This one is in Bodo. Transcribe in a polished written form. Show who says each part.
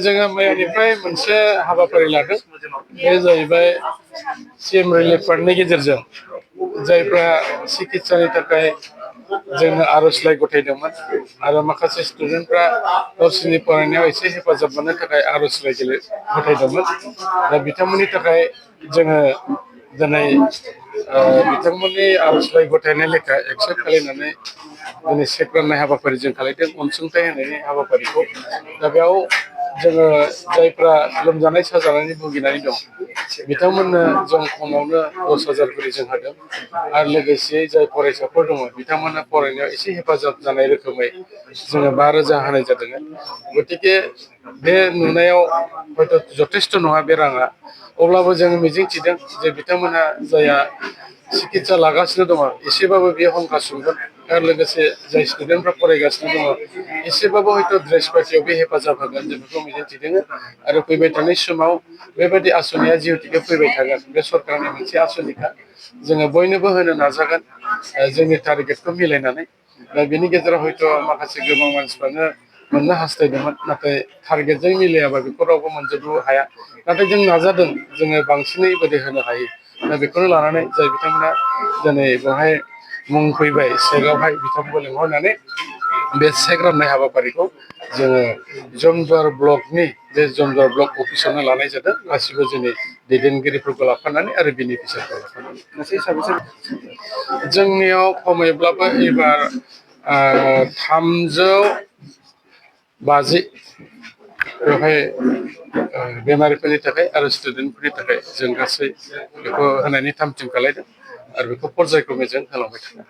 Speaker 1: जोङो मैयानिफ्राय मोनसे हाबाफारि लादों। बे जाहैबाय सिएम रिलिफ फान्डनि गेजेरजों जायफ्रा सिकित्सानि थाखाय जोंनो आर'जलाइ गथायदोंमोन आरो माखासे स्टुडेन्टफ्रा गावसोरनि फरायनायाव एसे हेफाजाब मोननो थाखाय आर'जलाइ गथायदोंमोन। दा बिथांमोननि थाखाय जोङो दिनै बिथांमोननि आर'जलाइ गथायनाय लेखा एक्सेप्ट खालामनानै दिनै चेक राननाय हाबाफारि जों खालामदों अनसुंथाइ होनायनि हाबाफारिखौ। दा बेयाव जोङो जायफ्रा लोमजानाय साजानानै भुगिनानै दं बिथांमोननो जों खमावनो 10,000 खरि जों होदों आरो लोगोसे जाय फरायसाफोर दङ बिथांमोनहा फरायनायाव एसे हेफाजाब जानाय रोखोमै जोङो 5,000 होनाय जादों। गतिके बे नुनायाव हयथ' जथेस्थ' नङा बे राङा, अब्लाबो जों मिजिंथिदों जे बिथांमोनहा जायहा सिकित्सा लागासिनो दङ एसेबाबो बेयो हंखा सुंगोन आरो लोगोसे जाय स्टुडेन्टफ्रा फरायगासिनो दङ एसेबाबो हयथ' ड्रेस पातियाव बे हेफाजाब होगोन जों बेखौ मिजिंथिदों। आरो फैबाय थानाय समाव बेबायदि आसनिया जिहेतुके फैबाय थागोन, बे सरकारनि मोनसे आसनिखा जोङो बयनोबो होनो नाजागोन जोंनि टारगेटखौ मिलायनानै। दा बेनि गेजेराव हयथ' माखासे गोबां मानसिफ्रानो मोननो हास्थायदोंमोन, नाथाय टारगेटजों मिलायाबा बेखौ रावबो मोनजोबनो हाया। नाथाय जों नाजादों जोङो बांसिनै बोरै होनो हायो। दा बेखौनो लानानै जाय बिथांमोना दिनै बेवहाय मुं फैबाय सेकआवहाय बिथांमोनखौ लिंहरनानै बे चेक राननाय हाबाफारिखौ जोङो जमदुवार ब्लकनि बे जमदुवार ब्लक अफिसावनो लानाय जादों। गासिबो जोंनि दैदेनगिरिफोरखौ लाफानानै आरो बेनिफिसियारिखौ लाफानानै। जोंनियाव खमैब्लाबो एबार 350 बेवहाय बेमारिफोरनि थाखाय आरो स्टुडेन्टफोरनि थाखाय जों गासै बेखौ होनायनि थाम थिम खालायदों आरो बेखौ पर्यायक्रमै जों होलांबाय थागोन।